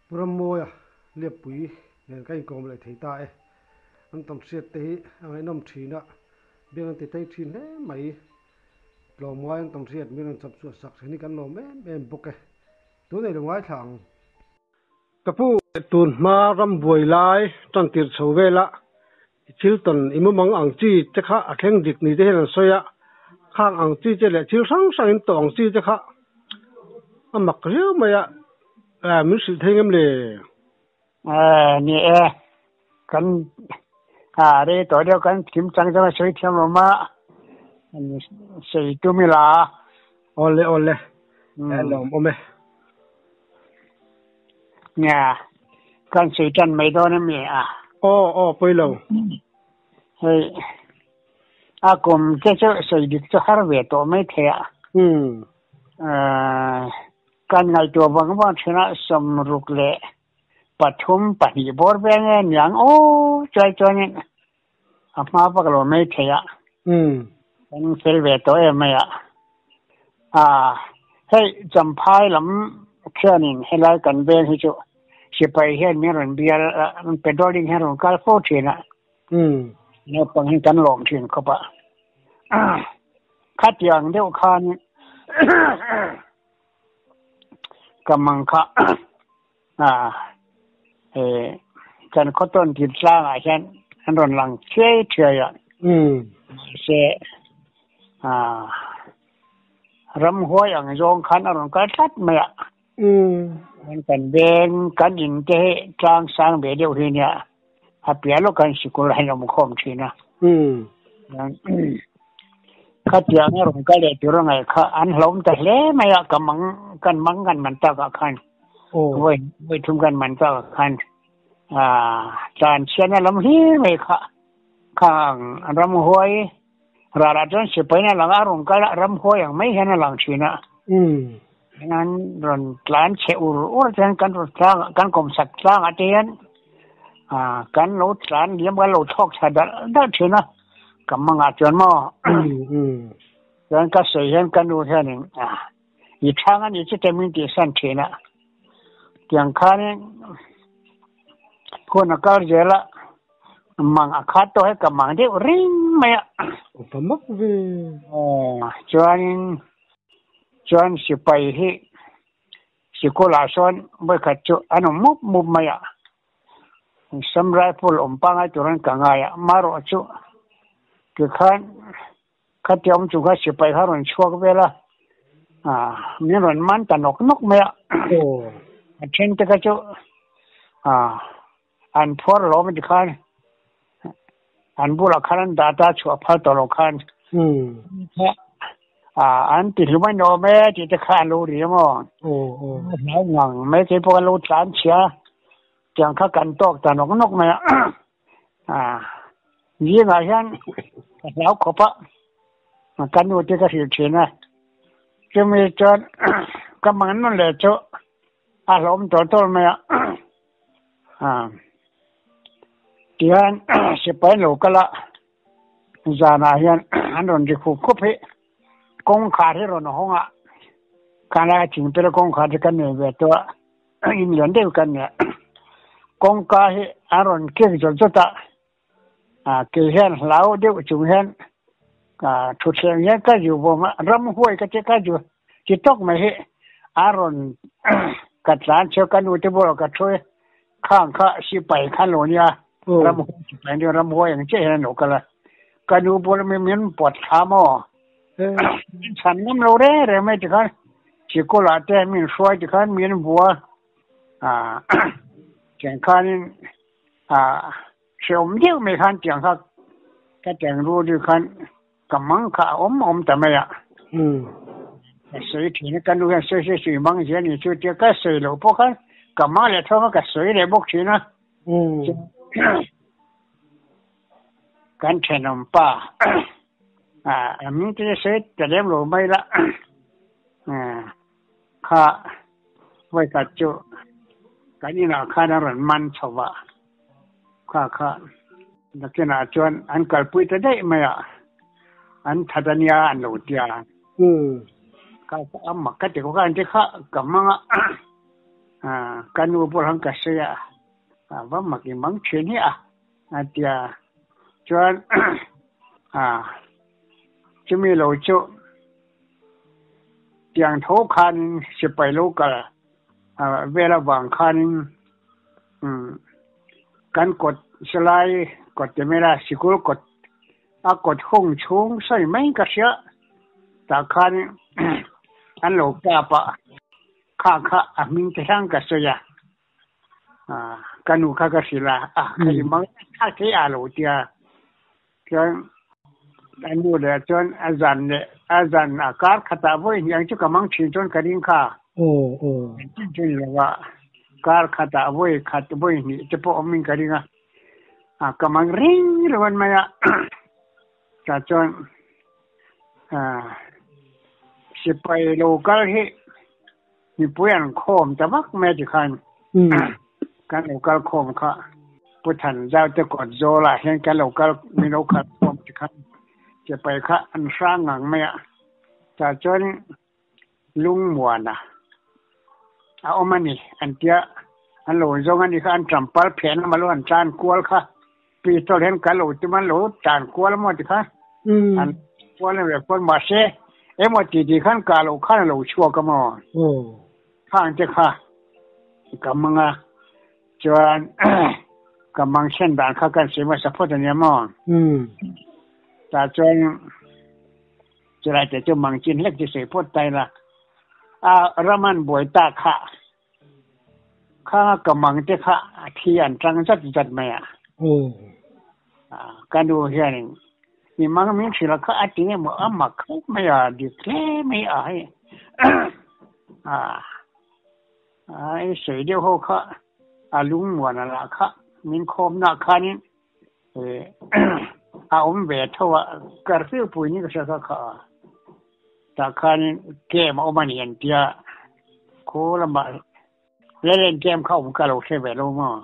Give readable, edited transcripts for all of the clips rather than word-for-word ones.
Pu Rammawia Liappui nen ka inkawm leh thei ta e. An tam hriat te hi a ngaihnawm thin a, biak an ti tlei thin hle mai. Tlawmngai an tam hriat min rawn chawp chhuah sak thin hi kan lawm em em bawk e. Tunei lo ngaithla ang. Ka pu, tun hma ram buai lai tan tirh chho vela i thil tawn i mumang ang chi te kha a thleng dik ni te hian an sawi a, khang ang chi te leh thil hrang hrang in tawh ang chi te kha a mak riau mai a, min hrilh thei ngem le? Ni e, kan rei tawh deuh kan thim chang chang a sawi thiam lo ma, sawi tum ila. Awle awle, a lawm awm e. Nia, kan sawi tan mai dawn a mi a? Aw aw, pawi lo. Hei, a kum te chu sawi dik chu har ve tawh mai thei a. Kan ngaihtuah vang vang thin a, 63 2 bawr vel nge niang aw chuai chuanin a hma vak lo mai thei a. Kan fel ve tawh em mai a. A hei Champhai lam khianin helai kan veng hi chu sipai hian min rawn bial patrolling hian rawn kal fo thin a. Naupang hi kan lawm thin khawp a. Khatiang deuh khan ka mang kha kan khaw tawn tir tlangah hian an rawn lang thiai thiai a. Mahse ramhuai ang zawng khan a rawn kal tlat mai a. Kan veng kan in te hi tlang sang ve deuh hi nia a piah lawk khan sikul a inawm khawm thin a. Khatiang a rawn kal leh tur a ngaih kha an hlawm ta hle mai a, ka mang kan mang kan man takah khan vawi vawi thum kan man takah khan tlan chhiatna lam hlir mai kha khang ramhuai Rara chuan sipaina lang a rawn kal a, ramhuai ang mai hian a lang thin a. An rawn tlan chhe ur ur chuan kan rawn tlang kan kawmsak tlangah te hian kan lo tlan liam kan lo thlawk thla dalh dalh thin a, ka mangah chuan maw chuan ka sawi hian ka nu hianin i thang a ni chu te min tihsan thin a, tiang khanin hun a kal zel a. Mang a khat tawh he ka mang deuh ring mai a. Upa mak ve. Aw chuanin chuan sipai hi sikul ah sawn vawikhat chu an awm mup mup mai a. Sam rifle awm pangai turin ka ngai a, marawh chu tikhan Khatia awm chung kha sipai kha rawn chhuak vel a, min rawn man ta nawk nawk mai a. A then te kha chu an phuar lawm a ti khan an bulah khan an dah ta chhuah phal tawh lo khan an ti hlum a ni awm e tih te kha an lo ri a maw. Hlau ngang mai keipawh an lo tlan chhia tiang kha kan tawk ta nawk nawk mai a. Zingah hian ka hlau khawp a, ka nu te ka hrilh thin a, chumi chuan ka mang nawn leh chu a hlawm tawlh tawlh mai a, tihian sipai an lo kal a, zanah hian an rawn ri khup khup hi kawngkhar hi rawn hawng a, khanglaia thingpel kawngkhar te kan nei ve tawh a. In lian deuh kan nia. Kawngka hi an rawn kik zawt zawt a, ah kei hian hlau deuh chung hian ah thutthleng hian ka zu vawm a, ramhuai ka ti ka zu ti tawk mai hi an rawn ka tlan cheu ka nu te bulah ka thu khang kha sipai khan lo nia ramhuai sipai nia ramhuai ang chiah hian an lo kal a, ka nu bulah min pawt thla maw? Min chhan ngam lo reng reng mai tikhan sikawlah te min hruai tikhan min bua ah tiang khanin ah hrehawm deuh mai khan tiang kha ka tiang ru deuh khan ka mang kha a awm awm ta mai a. Ka sawi thin a ka nu hian sawi sawi sawi mang zel ni chu tia ka sawi loh pawh khan ka mang leh thawm a ka sawi leh bawk thin a. Kan thenawm pa a hming te sawi ta lem lo mai la kha vawikhat chu kan inah khan a rawn man chho va kha kha nakinah chuan an kalpui ta daih mai a an that ania an lo tia kha a mak ka ti kha an ti kha ka hmang a. Ka nu pawh han ka sawi a, a va mak i mang thin hi a, a ti a. Chuan chumi lo chu tiang tho khanin sipai lo kal vel avang khanin kan kawt salai kawt ti mai la sikul kawt a kawt hung chhung sawi mai ka hria tah khan an lo kap a kha kha a hming te hian ka sawi a ka nu kha ka hrilh a a kha i mang thlak thei a lo tia chuan a nu leh chuan a zan leh a zan a kar khatah vawi hnih ang chu ka mang thin chuan ka ring kha chu ni lo a kar khatah vawi khat vawi hnih te pawh awmin ka ring a a ka mang reng reng mai a tah chuan sipai lo kal hi mipui an khawm ta vak mai a tikhan kan lo kal khawm kha Pu Thanzau te kawt zawlah hian kan lo kal min lo kal khawm tikhan sipai kha an hrang ngang mai a tah chuan lungmuana a awm a ni an tia an lo zawng a ni kha an champal phen a lo an tan kual kha pistol hian kan lo tum an lo tan kual maw tikha an kual ve kual mahse emaw ti ti khan ka lo khan a lo chhuak a maw khang te kha ka mang a chuan ka mang sen dan kha kan sawi hmasa phawt a nia maw tah chuan Chulai te chu mang chin hlek chu sawi phawt ta ila, a ram an buai ta kha, khanga ka mang te kha a thi an tang zat zat mai a. Ka nu hianin i mang min hrilh a kha a ti emaw a mak khawp mai a, dik hle mai a hei. I sawi deuh ho kha a lungmuan a lah kha min khawmna khanin a awm ve tho a, curfew pui ni ka hria kha kha a, tah khanin camp a awm a ni an tia, khaw lamah Lelen camp kha awm ka lo hre ve lo maw?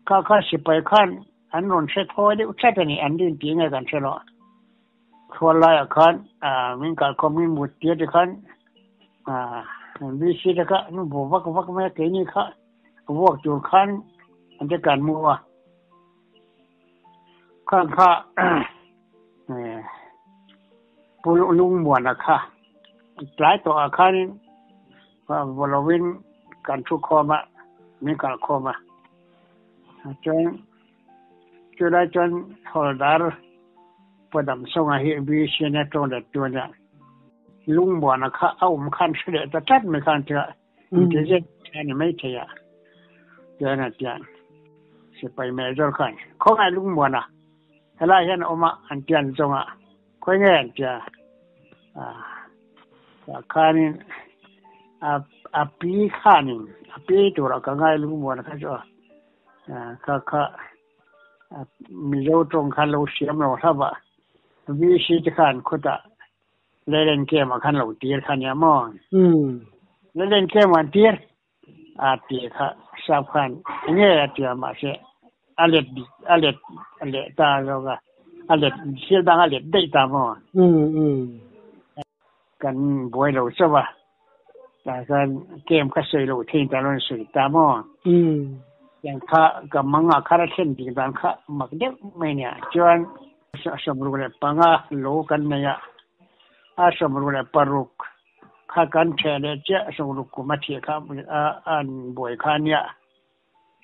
Kha kha sipai khan an rawn hre thawi deuh tlat a ni, an rin tih nge kan hre lo. Khual laiah khan min kalkhawm min mut tir te khan VC te kha an bu vak vak mai a, keini kha vuak tur khan an te kan mu a. Khan kha Pu Lungmuana kha tlai tawhah khanin vaw lovin kan thu khawm a, min kalkhawm a. Chuan Chulai chuan Hawldar Padam Songa hi VCN a tawng let tu a nia. Lungmuana kha a awm khan hre leh ta tlat mai khan tia inti zet a ni mai thei a. Tian a tia sipai major khan khawngaih Lungmuana helai hian a awm a an tia an zawng a khawi nge an tia tah khanin a pi khanin a pi turah ka ngai Lungmuana kha chu a. Kha kha Mizo tawng khan lo siam lo hlauh a, VC te khan khutah Lailen Camp ah khan lo tir kha nia maw? Lailen Camp ah an tir a ti kha sap khan enge a tia mahse a let a let leh ta zawk a, a let thil dang a let daih ta maw? Kan buai lo chauh a, tah khan camp kha sawi loh theih ta rawn sawi ta maw? Tiang kha ka mang ah khan a thlen bik dan kha mak deuh mai nia. Chuan 65 lo kan nei a, a 66 kha kan theh leh chiah 60 kum a thih kha an buai kha nia.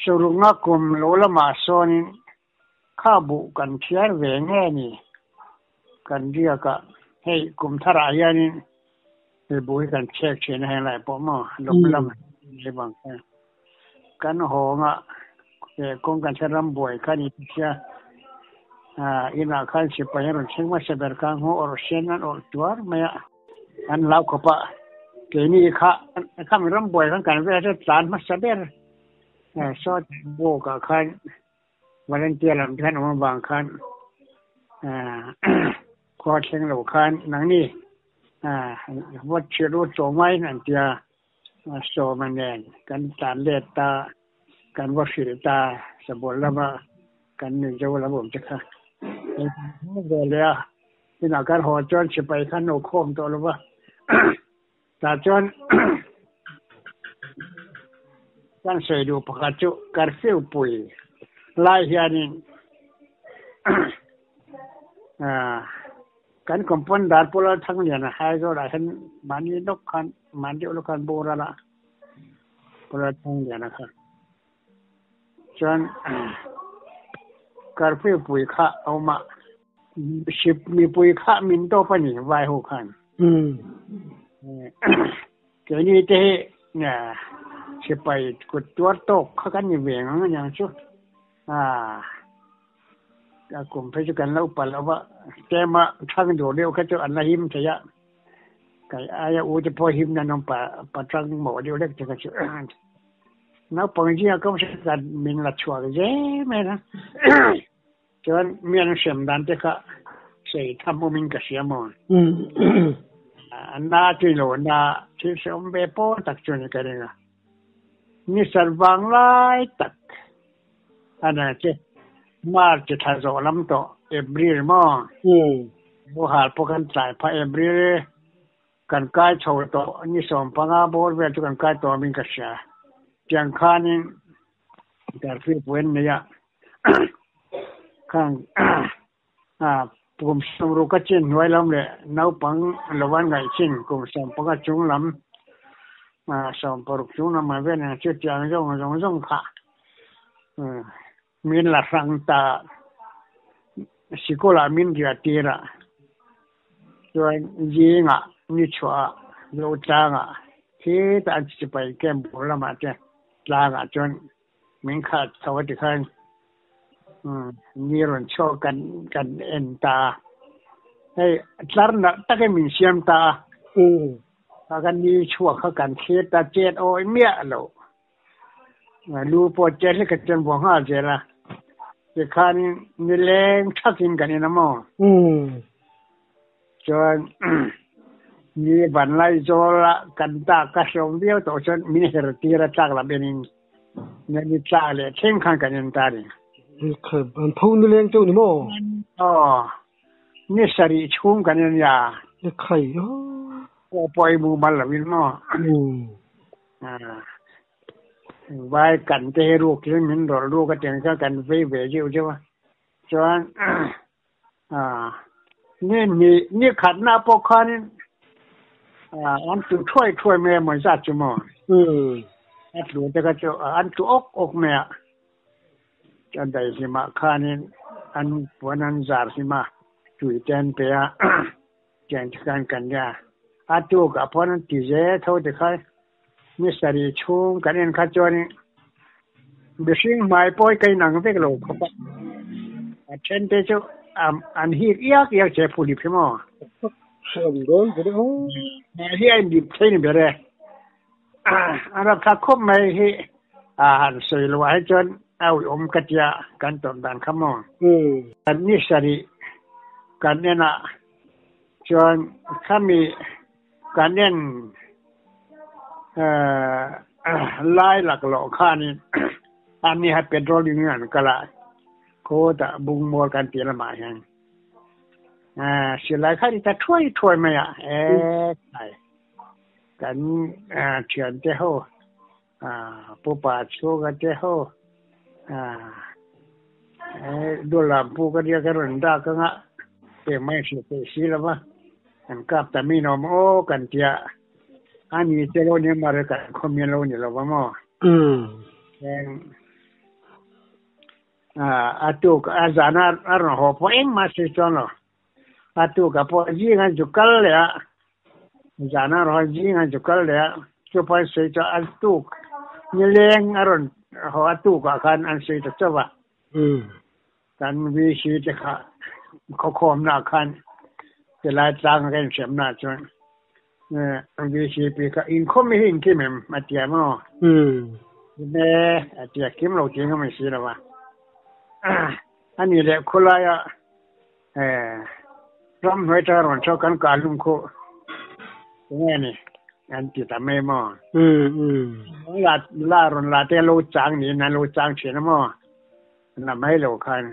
60 nga kum lo lamah sawnin Kha buh kan thiar ve nge ni? Kan riak a, hei kum tharah hianin hei buh hi kan chhek thin a henglai pawh maw lawm lam nei vang khan kan hawng a, he kawng kan hre ram buai kha ni sia inah khan sipai an rawn thleng hmasa ber kha ngaw awrh sen an awrh tuar mai a, an lau khawp a, keini kha khami ram buai khan kan vel chu tlan hmasa ber saw bawk ah khan Volunteer lam te khan awm avang khan khua thleng lo khan nangni vote chhiat u chaw mai an tia sawma nen kan tlan let ta kan va hrilh ta sabual lama kan Mizo lam awm te kha ve leh a inah kan haw chuan sipai khan lo khawm tawh lo va tah chuan. Kan sawi duh pakhat chu curfew pui lai hianin kan compounder Pu Lalthangliana Aizawlah hian mahni lawk khan mahni deuh lawk khan boral a Pu Lalthangliana kha chuan curfew pui kha a awm a mipui kha min tawp a ni vai ho khan. Keini te hi sipai kut tuar tawk kha kan ni ve ang aniang chu. A kum phei chu kan lo upa lo va, tlema thang duh deuh kha chu an la him thei a, kai aia u te pawh him nan awm pa tang mawh deuh lek te kha chu. Naupang zingah ka hre min la chhuak zel mai a. Chuan mi an hrem dan te kha sei tham awmin ka hria maw? Na tui lo na thil hrehawm ve pawl tak chu ni ka ring a. Ni sar vang lai tak a na che March thla zawh lam tawh April maw? Lo hal pawh kan tlai phah April kan kai chho tawh ni 15 bawr vel chu kan kai tawh awmin ka hria. Tiang khanin Darpui puan nei a khang kum 60 a chin hnuai lam leh naupang lo an ngaih chin kum 15 chung lam 60 chung lam ah vel ang chu tiang zawng zawng zawng kha min la hrang ta sikul ah min riah tir a chuan zingah ni chhuah ah zo tlangah khitah an sipai camp bul lamah te tlangah chuan min khat chho a tikhan ni rawn chhuak kan kan en ta a hei tlar nalh takin min siam ta a kha kan ni chhuak kha kan thlir ta chet awi miah lo lu pawh chet hlek a chuan buah nghal zel a tikhanin nileng thakin kan en a maw Chuan ni vanlai zawla kan dak ka hlawm viau tawh chuan min her tir a tlak lam enin ni tlak leh thleng khan kan en ta ni. An pho nileng chauh ni maw? Aw, ni sarih chhung kan en nia. Ni khai aw. Aw pawh i mumal lo in maw? Vai kan te hi ruk in min rawlh ruk a tiang chuan kan vei ve zeuh zeuh a. Chuan Ni ni ni khatna pawh khanin an tlu thuai thuai mai a mawi zat chu maw? A tlu te kha chu an tlu awk awk mai a, a daihlimah khanin an puan an zar hlim a, tui te an pe a, tiang te khan kan nia. A tukah pawh an ti zel tho ti kha ni sarih chhung kan en kha chuanin mihring hmai pawh hi ka inang vek lo khawp a, a then te chu an hik iak iak che phu lip hi maw? Hreawm dawn ve deuh aw. Hmai hi a inlip thei ni ber e. A rapthlak khawp mai hi a han sawi loh ah hi chuan a uiawm ka tia kan tawrh dan kha maw? Kan ni sarih kan en ah chuan khami Kan en lai laklawh khanin an ni ha petrol in an kal a, khawtah bungmual kan tih lamah hian silai kha ri ta thuai thuai mai a, e khai kan thiante ho pupa chhunga te ho dulam pu ka nia ka rawn dak anga engmah in hrilh theih si lo va kan kap ta mi nawm aw kan tia a ni te lo ni mar kan khaw mi lo ni lo va maw a tuk a zan a rawn haw pawh engmah sawi chuang lo a tuk ah pawh zing an zu kal leh a zan a rawn zing an zu kal leh a chupa an sawi chu a tuk nileng a rawn haw a tuk ah khan an sawi ta chauh a kan VC te kha khawkhawmna ah khan tilai tlang a ka inhremna ah chuan VCP kha inkhawm hi inkim em a ti a maw ime a ti a kim lo tih ngam si lo a a ni leh khawlaia Ramhnuai tanga rawn chho kan kah hlum khuh enge ni an ti ta mai maw? La la rawn la te lo chang niin an lo chang thin a maw? La mai lo khan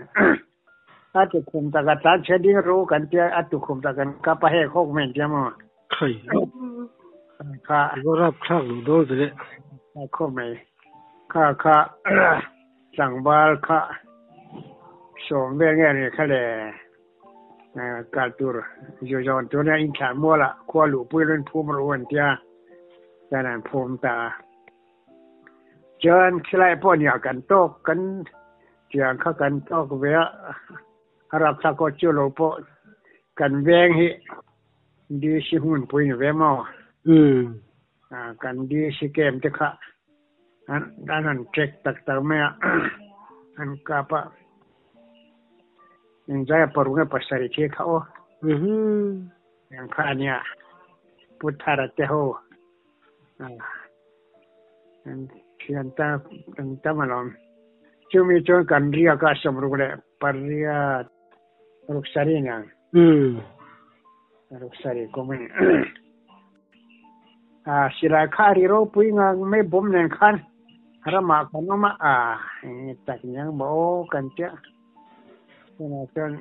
a tukhum taka tlan chhe ding ru kan tia a tukhum tak kan kap a hek hawk mai an tia maw? Khai kha va rap thlak lo dawn ve le. Khaw mai. Kha kha tlangval kha sawm vel nge ni kha le kal tur zu zawn tur nia inthlah mual ah khua luhpui rawn phum rawh u an tia chuan an phum ta a. Chuan khilai pawh nia kan tawk kan tiang kha kan tawk ve a a rapthlak pawh chu lo pawh kan veng hi DC hmunpui ni ve maw? Kan DC camp te kha an han check tak tak mai a an kap a engzai a paruk nge pasarih thil kha aw eng kha a nia Pu Thara te ho an thian ta an tam alawm chumi chuan kan riak a sawmruk leh pariat ruk sarih nia ruk sarih kum a ni. A silai kha a ri ropui ngang mai bawm nen khan ramah kan awm a, a eng tak niang maw aw kan tia. Tunah chuan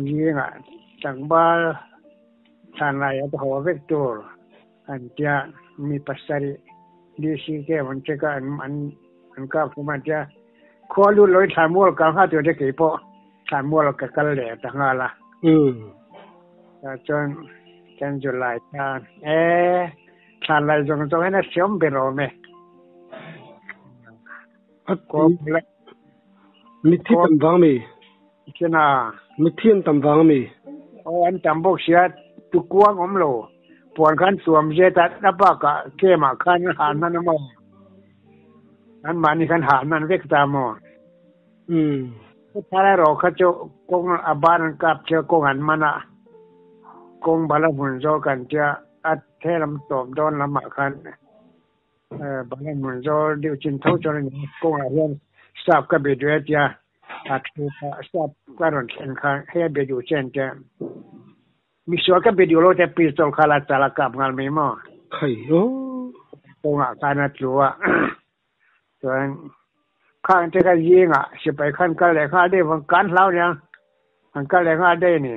zingah tlangval thlanlai a haw vek tur an tia, mi pasarih DC camp an check a an an kap hlum a an tia. Khua lut loin thlanmual kal nghal tur te keipawh thlanmual ka kal leh ta nghal a. Tah chuan kan July ta e thlan lai zawng zawng hian a hriam ber awm e. A Mitthi tam vang mi? China. Mitthi an tam vang mi? Aw an tam bawk sia tukuang awm lo puan khan tuam zet a a bakah camp ah khan an hah hman a maw? An mahni khan hah hman vek ta maw? Thar erawh kha chu kawng a ban an kap thil kawng an man a, kawng bala hmun zawl kan tia a thehlam tawp dawn lamah khan bala hmun zawl deuh chin tho chuan a ni a, kawngah hian sap ka be duh e tia a thu kha sap ka rawn thlen kha hei a be duh che an tia misual ka be duh lo te pistol kha la chal a kap nghal mai maw? Khai aw. Kawngah khan a tlu a. Chuan khang te kha zingah sipai khan kal leh nghal daih vang kan hlau nia an kal leh nghal daih a ni.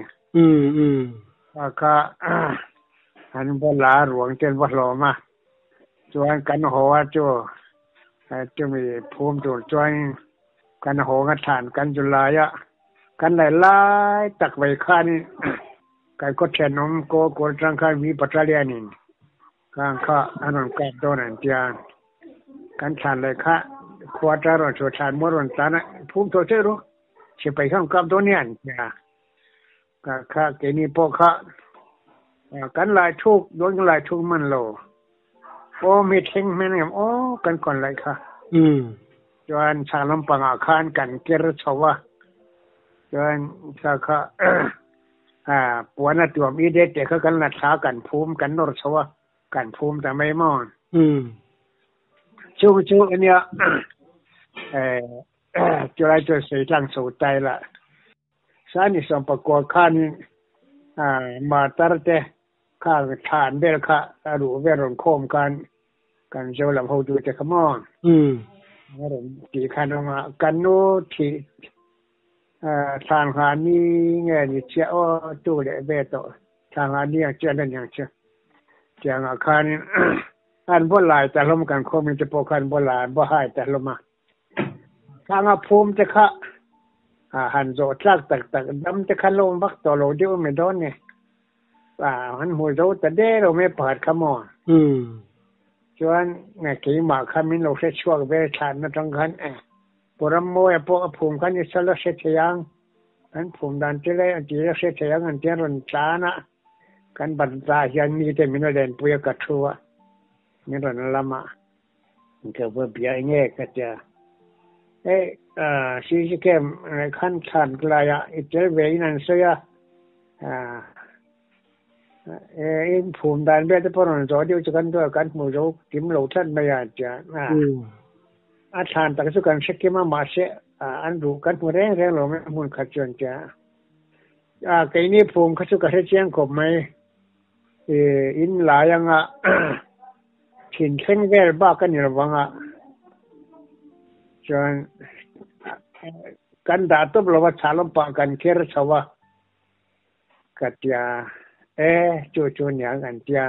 Kha kha an va la ruang te an va hlawm a, chuan kan haw a chu chumi phum tur chuan kan haw nga thlan kan zu lai a, kan laih lai tak mai khanin kan khaw thenawm kaw kawl tang khan mi battalion in Khang kha an rawn kap dawn an tia, kan thlan leh kha khua ata rawn chhuah thlan maw rawn tlan a, phum tawh che ru, sipai kha rawn kap dawn nia an tia. Ka kha keini pawh kha kan lai thuk dawn kan lai thuk man lo, aw mi thleng hmel ngem aw kan kawn laih kha. Chuan chhak lampangah khan kan ker chho a, chuan kha kha Puan a tuam i det te kha kan la thla kan phum kan nawr chho a, kan phum ta mai maw? Chung chu ania chulai chuan sawi tlang chho ta ila. Sani sawmpakua khanin martar te kha thlan vel kha a ruh vel rawn khawm khan kan zo lam hotu te kha maw? A rawn tih khan awm a, kan nu thih Thla ngha ni nge ni chiah aw tu leh ve tawh thla ngha ni ang chiah la ni ang chu. Tiang ah khan an vaw lai ta hlawm kan khawm in te pawh khan vaw lai vaw hai ta hlawm a. Thla ngha phum te kha han zawh tlak tak tak dam te kha lawm vak tawh lo deuh ami dawn ni. Han hmu zo ta der awm e pakhat kha maw. Chuan keimah kha min lo hre chhuak ve thlan atang khan Pu Rammawia pawh a phum kha ni sal a hre thei ang, kan phum dan te leh a tir a hre thei ang an tia rawn tlan a, kan ban ta hian mite min a lenpui a ka thu a, min rawn lam a, ka va bia eng nge ka tia, hei CC camp khan thlan lai ah i tel ve in an sawi a, in phum dan vel te pawh rawn zawh deuh chu kan duh a, kan hmu zo kim lo tlat mai a an tia. A thlan tak chu kan hre kim a, mahse an ruh kan hmu reng reng lo mai hmun khat chu an ti a. A keini phum kha chu ka hre chiang khawp mai. I in lai anga thin thleng vel bak a ni lo vang a, chuan kan dah tawp lo va, chhah lampang kan kher chho a ka ti a, e chu chu niang an ti a,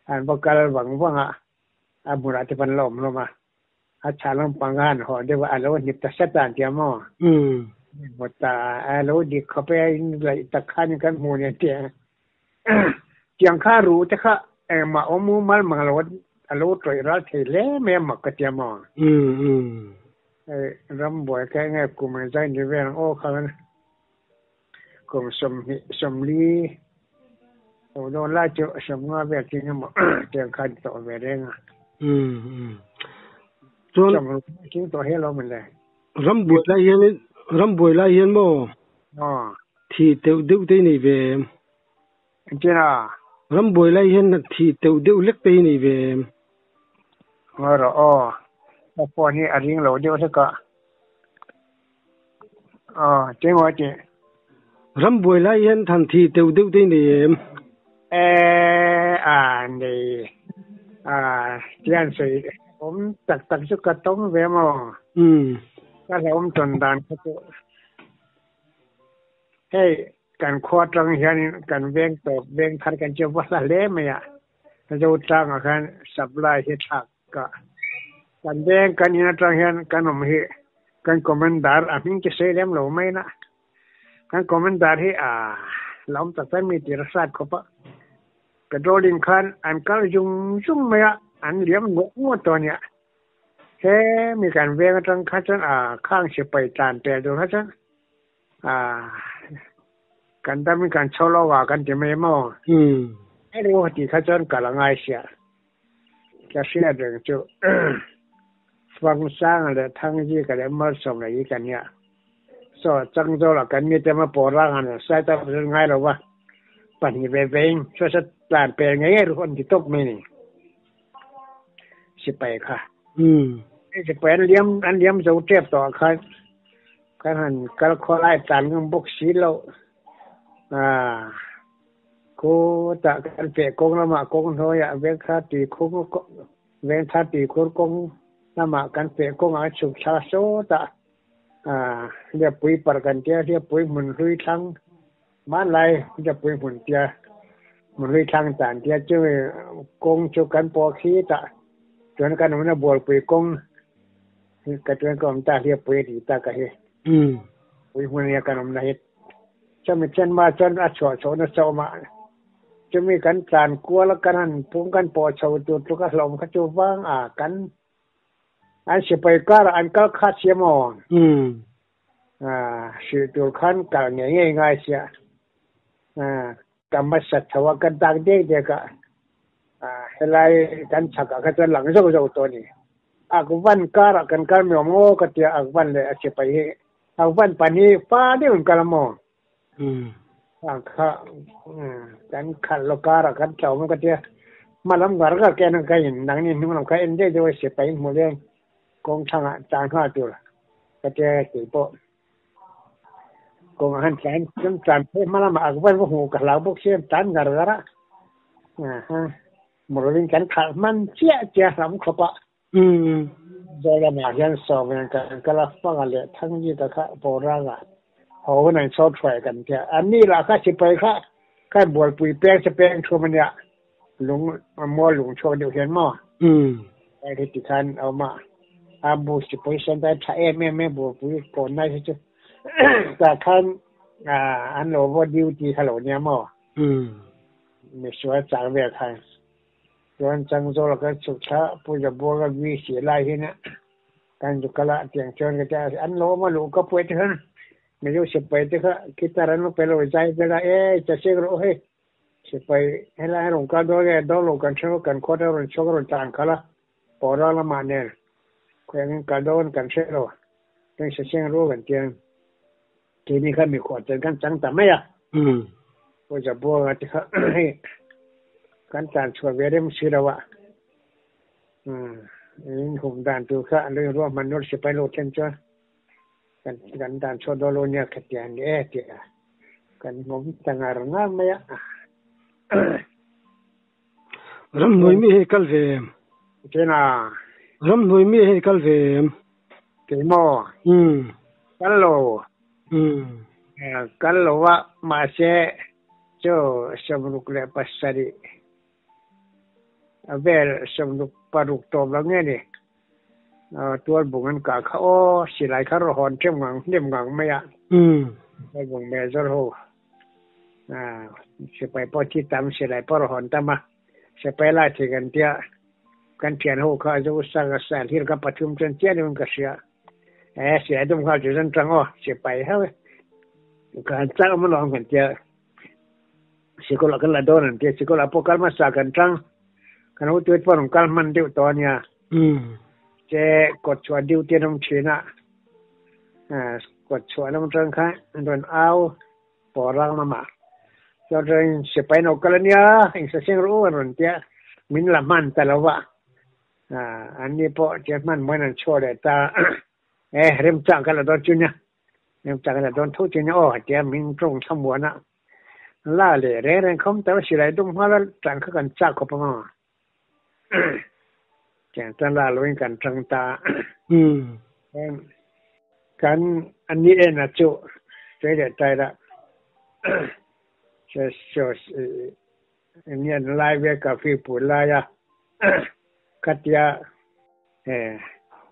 an va kal vang vang a, a hmunah te pawh an la awm hlawm a. A chhah lampang a han haw deuh a, a lo hnip ta sat a an ti a maw? Hmu ta a lo dik khawp e, a inlaih tak khan kan hmu nen tih a. Tiang kha ruh te kha engmah awm mumal mang lo a lo tawih ral thei hle mai a mak ka ti a maw? Hei rambuai kha enge kum engzai ni vel ang aw kha kum sawmhnih sawmli lo dawn lai chu sawmnga vel chu engemaw tiang kha a ni tawh ve reng a. Chuan Sawmruk tling tawh hial awm le. Rambuai lai hian rambuai lai hian maw thi teuh deuh te hi nei ve em? Engtin a? Rambuai lai hian thi teuh deuh hlek te hi nei ve em? Ngawi rawh aw, ka phone hi a ring lo deuh hlek a. Aw, cheng aw tih. Rambuai lai hian than thi teuh deuh te hi nei em? E a nei a tian sawi awm tak tak chu ka tawng ve maw? Ka hlauhawm tawn dan kha chu hei kan khua atang hianin kan veng tawp veng thar kan chu va hla hle mai a, Zotlangah khan supply hi thlak ka kan veng kan in atang hian kan awm hi kan commander a hming chu sawi lem lo mai na. Kan commander hi a la awm tak tak mi tir a hrat khawp a, patrolling khan an kal zung zung mai a, an liam ngawt ngawt tawh a nia. He mi kan veng atang kha chuan a khang sipai tlan pel tur kha chuan a kan dam in kan chho lo a kan ti mai maw? A ru tih kha chuan kal a ngai sia. Ka hriat reng chu Fangsanga leh Thangzika leh Malsawmna hi ka nia. Saw Changzawla kan mi te maw Ranga nen sai tak chu ngai lo va, pahnih ve ve in saw tlan pel ngei ngei ru an ti tawp mai ni. Sipai kha. Sipai an liam an liam zo tep tawh ah khan kan han kal khawlai tlan ngam bawk si lo. Aaa. Khutah kan feh kawng lamah kawng hnuaiah vengthar tuikhur vengthar tuikhur kawng lamah kan feh kawngah an chhuk thla sawt a, aaa Hliappui parh kan tia Hliappui hmun hlui thlang hmanlai Hliappui hmun tia hmun hlui thlang tan tia chumi kawng chu kan pawh khit a, chuan kan awmna Bualpui kawng ka chuan ka awm ta Hliappui a tih tak a hi. Pui hmun ania kan awmna hi. Chumi chenma chuan a chhuah chhoh nasa awm a, chumi kan tlan kual a kan han pum kan pawh chho tur tluk a hlawm kha chu vang a kan an sipai karah an kal khat sia maw? Hrilh tur khan kal ngei ngei ngai sia. Ka hmasa tho a ka dak dek dek a, helai kan chhak ah kha chuan lang zauh zauh tawh a ni. Akvan karah kan kal mi awm ngaw ka tia Akvan leh a sipai hi Akvan pan hi fa deuh in kal a maw? Ang kha kan khalh lo karah kan tlo maw ka tia hma lam ngar ngar ka en ang ka in nangni hnung lam kha en deuh deuh a sipai in hmuh leng kawng thlangah tlan nghal tur ka tia keipawh. Kawngah han tlan chuan tlan phei hma lamah ak van va hmuh ka hlau bawk sia tlan ngar ngar a aha motor in kan khalh hman chiah chiah hlam khawp a Zawl lamah hian sawm in kan kal a fanga leh Thangzika kha Pawranga ho hun an saw thuai kan tia an ni lah kha sipai kha khan bualpui peng se peng thum ania lung mual lung chhuak deuh hian maw hei hi tikhan a awm a a bu sipai sawn ta tha em em e bualpui kawn nai hi chu tah khan an lo va duty kha lo nia maw misual chang vel khan chuan Changzawl kan chhuk thla Puja Buanga VC lai hian kan zu kal a tiang chuan ka tia an lo awm a luh ka puai te khan Mizo sipai te kha guitar an lo pe lo zai vel a e chasek rawh hei Sipai helai a rawn kal dawn nge dawn lo kan hre kan khawt a rawn chhuak a rawn tlan khalh a, pawh ral lamah nen khawi angin kal dawn kan hre lo, heng saseng ru kan tia keini kha mikhuah chen kan chang ta mai a, Pawisa buanga te kha hei kan tlan chhuah ve rem si lo a, in hum dan tur kha an lo inruahman nawr sipai lo thlen chuan kan kan dan chhuah dawn lo nia khatiang a ni e tih a kan hmawm ta ngar ngar mai a. Ramhnuai mi hei kal ve em? Chena. Ramhnuai mi hei kal ve em? Kei maw? Kal lo. Kal lo a, mahse chu 67 a vel 66 tawp lo nge ni. Tual bung an kah kha aw silai kha raw hawn ṭhem ngang hnem ngang mai a. Tual bung major ho sipai pawh thi tam silai pawh raw hawn tam a sipai lai thei kan tia kan thian ho kha zo sang a sal hir kha pathum chuan chiah deuhin ka hria e silai dum nghal chu zan tang aw sipai ho kan chak awm alawm kan tia sikawlah kan la dawn an tia sikawlah pawh kal hmasa kan tang kan hotu pawh rawn kal hman deuh tawh a nia. Che kawt chhuah duty an awm thin a, kawt chhuah lam atang khan an rawn au pawh rang lamah chuan chuan sipai an lo kal a nia insaseng rawh u an rawn tia min la hman ta lo va, an ni pawh che hman mawiin an chhuah leh ta e remchang ka la dawn chu nia, remchang ka la dawn tho chu nia aw tia min tawng thlamuan a, la leh reng reng khawm ta silai dum nghal a tan kha kan chak khawp ang a. Tiang chuan la loin kan tang ta. Kan ani en a chu sawi leh tai la. Nian lai ve ka fi pu lai a khatia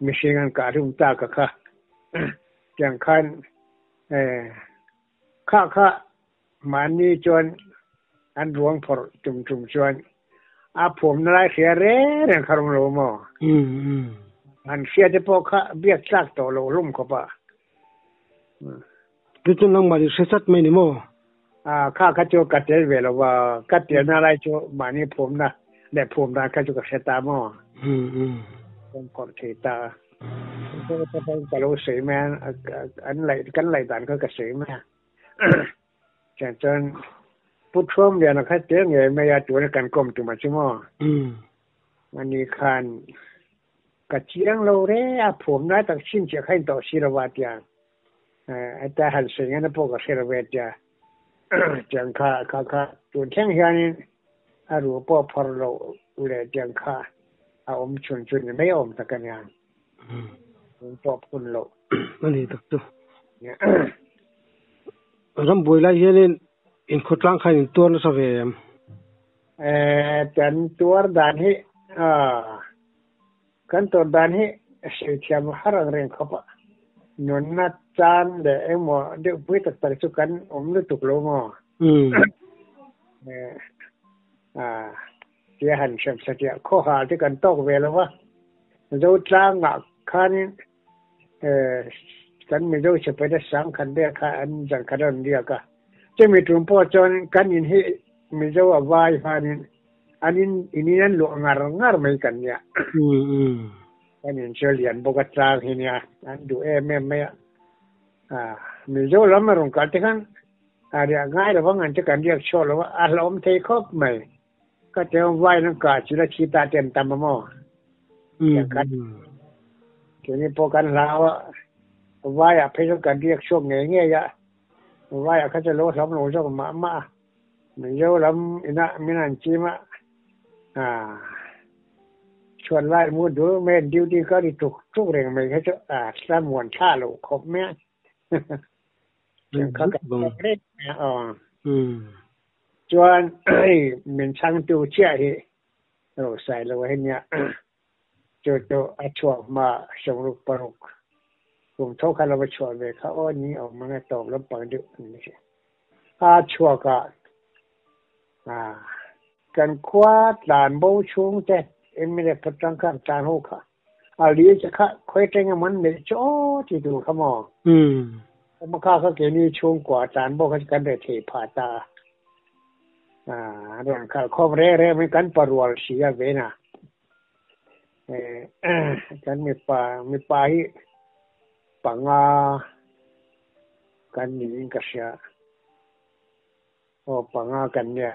mihring an kah hlum ta ka kha. Tiang khan kha kha Mahni chuan an ruang phawrh tum tum chuan a phumna lai hria reng reng kha rawng lo maw? An hria te pawh kha biak tlak tawh lo hlum khawp a. Chu chu nangmah i hre chat mai ni maw? A, kha kha chu ka tel ve lo va, ka telna lai chu mahni phumna leh phum dan kha chu ka hre ta maw? Kan phawrh thei ta a. Ka lo sawi mai a, an laih kan laih dan kha ka sawi mai a. Chuan chuan Pu Thuamliana kha tel ngei mai a tuna kan kawm tum a chu maw? Ani khan ka chiang lo re a phum lai tak chhinchhiah kha in tawh si lo va tia heta han sawi ngana pawh ka hre lo ve tia tiang kha kha kha tun thleng hianin a ru pawh phawrh loh leh tiang kha a awm chhun chu ni mai awm tak a nia. Pawh phun loh. A ni tak chu. Rambuai lai hianin inkhawtlang khan in tuar nasa ve em? Kan tuar dan hi kan tuar dan hi sawi thiam har ang reng khawp a. Nunna chan leh engmaw deuh pui tak tak chu kan awm lutuk lo maw? Tia han hrem satliah khawhal te kan tawk ve lo va, Zotlangah khanin kan Mizo sipaite sangkhat vel kha an zan khat a rawn riak a. Chumi tum pawh chuan kan in hi Mizo a vai khanin an in inin an luah ngar ngar mai kan nia. Kan in chu a lian bawk a tlang hi nia an duh em em mai a. Mizo lam a rawn kal te khan A riah ngai lo vang an che kan riak chhuak lo va, a hlauhawm thei khawp mai. Ka te awm vain an kah chil a thi ta te an tam a maw? Keini pawh kan hlau a, vaiah phei chuan kan riak chhuak ngei ngei a, vaiah kha chu lo hlauhawm lo zawk mah mah a, Mizo lam inah min han chim a, chhuat lai mu dul mai an duty ka ri tuk tuk reng mai kha chu a thlamuan thla lo khawp mai a. Chuan hei min chhangtu chiah hi ro sai lo hi nia chu chu a chhuak hma sawmruk paruk kum tho kha lo va chhuah ve kha aw ni awm ang a tawp lampang deuh ani si a chhuak a kan khua tlan bo chhung te MLA phatang kha tlan ho kha A li che kha khawi teng emaw an neih chu aw ti tur kha maw? Emaw kha kha keini chhungkua tan bawk kha chu kan reh thei phah ta a. A rawn khalh khawm reng reng mai kan parual si a ven a. Kan mipa mipa hi panga kan niin ka hria. Aw panga kan nia.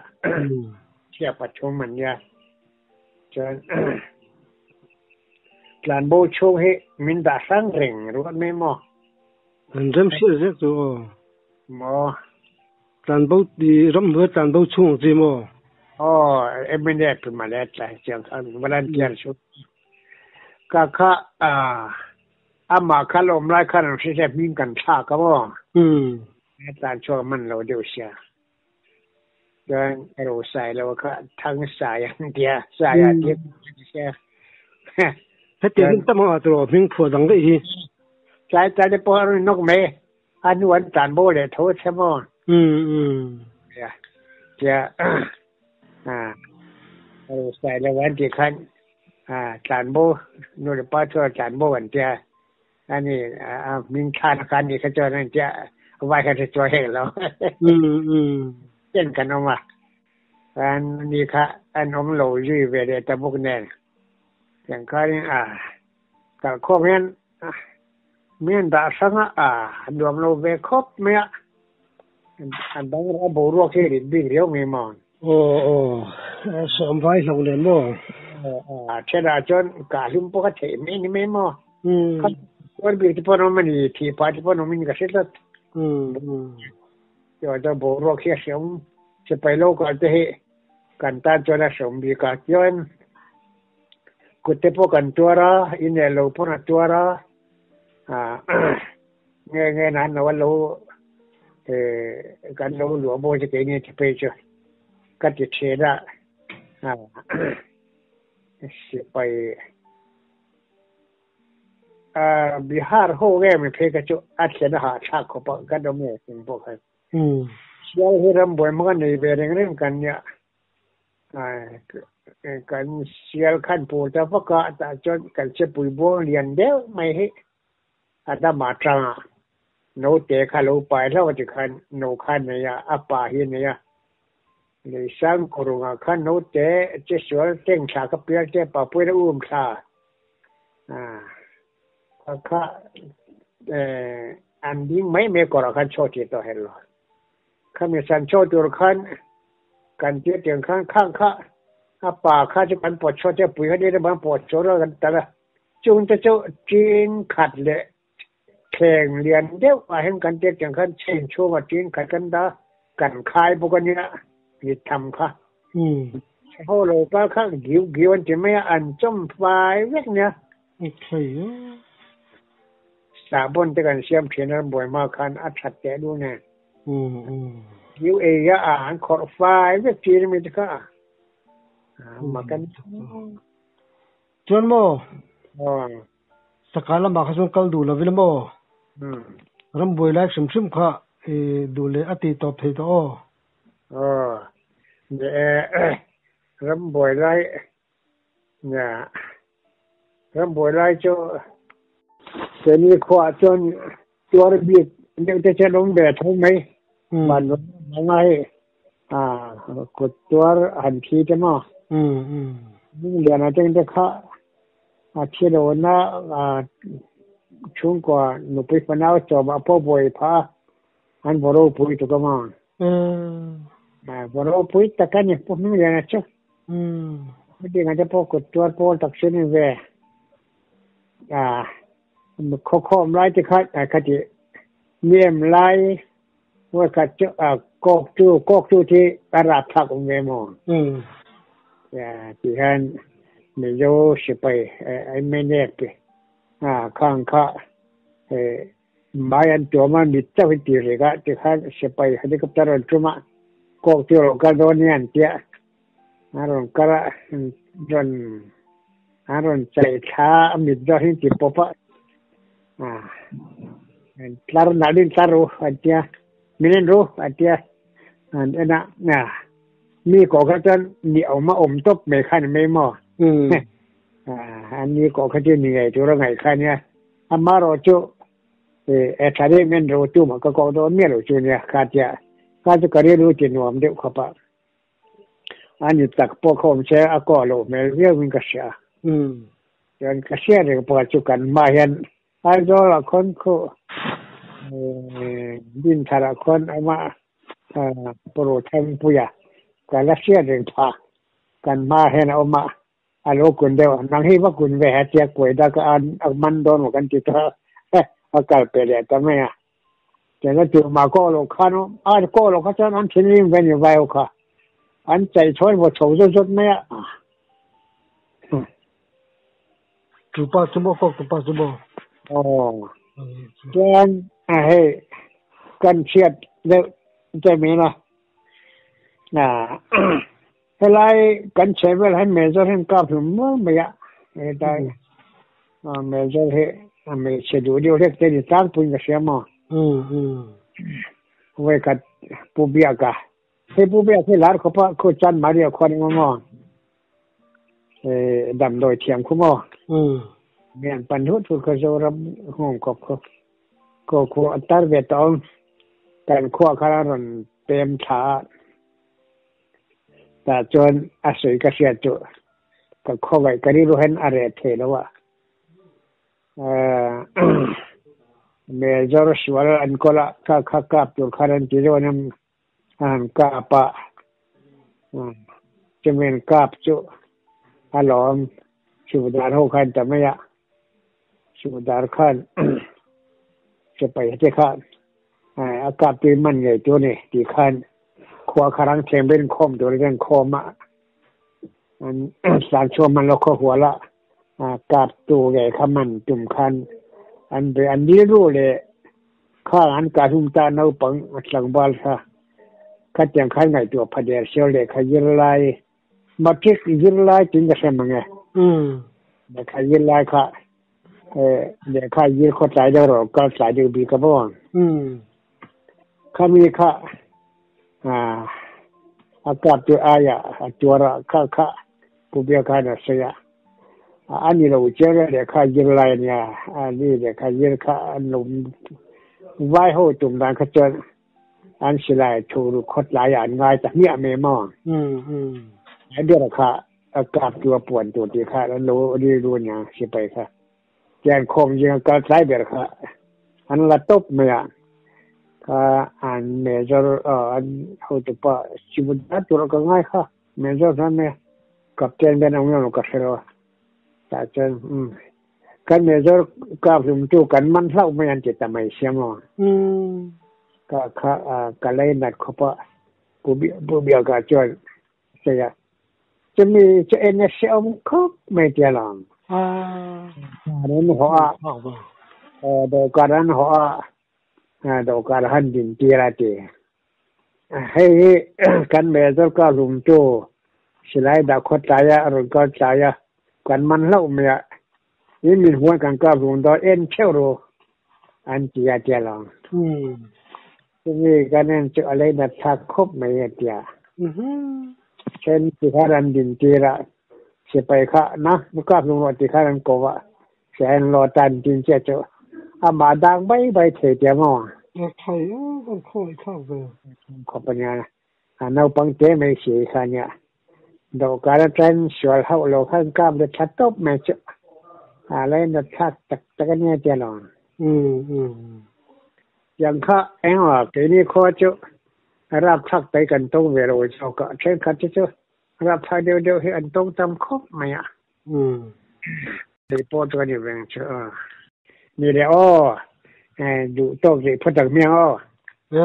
Chhia pathum an nia. Chuan tlanbo chhung hi min dah hrang reng ruat mai maw? An rem hriat zek chu aw. Maw? Tlanbo ti ramhnuai tlanbo chhung ang chi maw? Aw MNF male tlai chiang khan volunteer chu. Ka kha amah kha lawm lai khan an hre hming kan thlak a maw? A tlan chhuak man lo deuh sia. Chuan ro sai lo kha thang sai an tia sai a tia sia. Hetiang hi tam ang ah tiraw hming phuah dang daih hi. Tlai tlai te pawh a rawn nawk mai a hnu an tlan bo leh tho a che maw? Umm umm. Nia tia ah sai lo an tih khan ah tlan bo nu leh pa chuan tlan bo an tia ani a hming thlan a khan nih kha chuan an tia vai khan hre chuang hek lo. Umm umm. Chen kan awm a an ni kha an awm lo zui ve leh ta bawk nen. Tiang khanin a kalkhawm hian mi an dah hrang a, a nuam lo ve khawp mai a, a dang erawh a boruak hi a rit bik riau mai maw? Aw aw, sawm vai hlauh nen maw? Aw, a thenah chuan kah hlum pawh ka theih mai ni mai maw? Kha bik te pawh an awm a ni, thih pah te pawh an awmin ka hre tlat. Chuan chuan boruak hi a hreawm, sipai lo kal te hi kan tan chuan a hreawm bik a, chuan kut te pawh kan tuar a, inel lo pawn a tuar a, ah nge nge nan lo a lo eh kan lo luah bawi chu keini ti phei chu ka ti thin a, ah sipai ah Bihar ho nge mi phei kha chu a thlen a hahthlak khawp a kan awm nge eng pawh khan. Sial hi rambuai hmang a nei ve reng reng kan nia. Kan sial khan pur ta vak a, tah chuan kan chepui buang lian deuh mai hi a dam ah tang a, naute kha lo pai hlauh a tikhan no kha a nei a, a pa hi a nei a. Leisang kurungah khan naute che sual teng thla kha pial te papuiin a um thla a kha an ding mai mai kawrah khan chhuak thei tawh hel lo. Khami san chhuak tur khan kan tir tiang khan khang kha a pa kha chu kan pawt chhuak te pui kha ni te ban pawt chhuak lo kan tal a chung te chu tin khat leh thleng lian deuh ah hian kan tir tiang khan chain chhunga tin khat kan dah kan khai bawk a nia ni tham kha ho lo kal kha giu giu an ti mai a an chawm fai vek nia. Sahbawn te kan siam thin a rambuai hma khan a that teh lu nen. Giu ei a an khawrh fai vek thin a mi te kha a mak a ni. Chuan maw? Saka lamah kha chuan kal duh lo ila maw? Rambuai lai hrim hrim kha i duh leh a tih tawp thei tawh aw. Aw, rambuai lai Nia, rambuai lai chu keini khuaah chuan tuar bik deuh te chu an awm ve tho mai. Van vanga hei kut tuar han thi te maw? Liana teng te kha a thi lohna chhungkua nupui fanau chawmah pawh buai phah a, an vaw ropui tuk a maw? Vaw ropui tak a ni Pu Hmingliana chu. Hetiang te pawh kut tuar pawl tak chu ni ve. Khawkhawm lai te kha khati nem lai khat chu kawk chu kawk chu thi a rap thlak awm ve maw? Ti hian Mizo sipai MNF khang kha Mai an tuam a, mit chauh hi ti rih a, tikhan sipai helicopter rawn tum a, kawk chu rawn kal dawn nia an tia, an rawn kal a, rawn an rawn chai thla a mit zawk hi an ti pawp a, tlar nalh in tlar ru an tia, min en ru an tia, an en a, mi kawh kha chuan ni awm a awm tawp mai kha ni mai maw? An ni kawh kha chu ni ngei tur a ngaih kha nia. Amarawh chu e tha em en ro tu mah ka koh dawn miah lo chu nia kha tia kha chu ka rilru ti nuam deuh khawp a a ni tak pawh kha awm se a kawh loh hmel viau in ka hria chuan ka hria reng pawh chu kan hma hian Aizawl ah khawn khu Dinthar ah khawn ama Puruthanpuia ka la hria reng phah kan hma hian a awm a. A lo kun deuh a, nang hi va kun ve ha tia kuai dak a a man dawn maw kan ti ta a kal pe leh ta mai a. Chuan a tur mah kawh loh khan a kawh loh kha chuan an thinrim ve ni vai ho kha. An chaih chhawn vaw chho zawt zawt mai a. Tu pa chu maw kawk tu pa chu maw? Aw. Chuan a hei kan hriat deuh che min a. Helai kan chhehvel hian Major hian kap hlum mual mai a, hetlai. Major hi a hmeichhe duh deuh hlek te ni tlangpuiin ka hria maw? Vawikhat Pu Biaka, hei Pu Biak hi lar khawpa khu Chan Maria khua ni maw? Damdawi thiam khu maw? Mi an pan hut hut kha Zoram nghawng khawp khu ko khu a tar ve tawh ang. Kan khua khan a rawn pem thla a. Tah chuan a sawi ka hriat chu ka khawngaih ka rilru hian a reh thei lo a. Major sual an kawl a, kha kha kap tur khan an ti dawn a, a han kap a. Chumi an kap chu a lawm Sudar ho khan ta mai a. Sudar khan sipai te khan a kap tui man ngei tur ni tih khan khua kha rang thleng ber in khawm tur in an khawm a an tlan chhuak hman lo khaw hual a kap tu ngei kha man tum khan an be an rilru leh khang an kah hlum ta naupang tlangval kha khatiang khan ngaihtuah pha der sio lehkha zirlai Matric zirlai tiin ka hre mang e. Lehkha zirlai kha lehkha zir khaw tlai deuh rawh kal tlai deuh bik a bo ang. Khami kha a kap tu aia a tuar a kha kha Pu Biak khan a sawi a. A ni lo chiang e lehkha zirlai a nia a ni lehkha zir kha an lo vai ho tum dan kha chuan an silai thu ru khawtlai ah an ngai ta hmiah mai maw? A ber kha a kap tu a puan tur tih kha an lo rilru ania sipai kha. Tian khawm zinga kal tlai ber kha an la tawp mai a. Kha an major an hotupa Sibuda tur ka ngai kha major hman mai a. Captain ber ang emaw ka hre lo a. Tah chuan umm Kan major kap hlumtu kan man hlauh mai an ti ta mai sia maw? Ka kha ka lei nat khawp a, Pu Pu Biaka chuan a sawi a, Chumi chu en a hrehawm khawp mai tia lang. Dawhkan an hawh a, dawhkan an hawh a, dawhkan a han din tir a ti. Hei hi kan major ka hlumtu silai dah khaw tlai a, a rawn kal tlai a, kan man hlauh mai a, in min huan kan kap hlum dawn en theuh ru an ti a tia lo. Chumi kan en chu a lei nat thlak khawp mai a tia. Then ti khan an din tir a, sipai kha na kap hlum rawh ti khan an ko a, Sian lo tan tin che chu amah dang bai bai thei tia maw? A thai a, kan khawngaih thlak ve. Khawp a nia, a naupang te mai si kha a nia. Dawhkan atangin sual hauh lo khan kap let thla tawp mai chu a lainat thlak tak tak a nia tia lo. Tiang kha engah keini khua chu rapthlak tai kan tawng ve lo zawk a, thenkhat te chu rapthlak deuh deuh hi an tawng tam khawp mai a. Kei pawh chu ka ni veng chu a. Ni le aw, duh tawk rih phawt ang hmiang aw. E,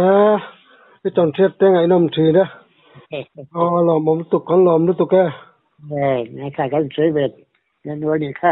i tawn hriat te ngaihnawm thin e. Aw, lawmawm lutuk, kan lawm lutuk e. E, ngai kha kan sawi ve na nual nih kha.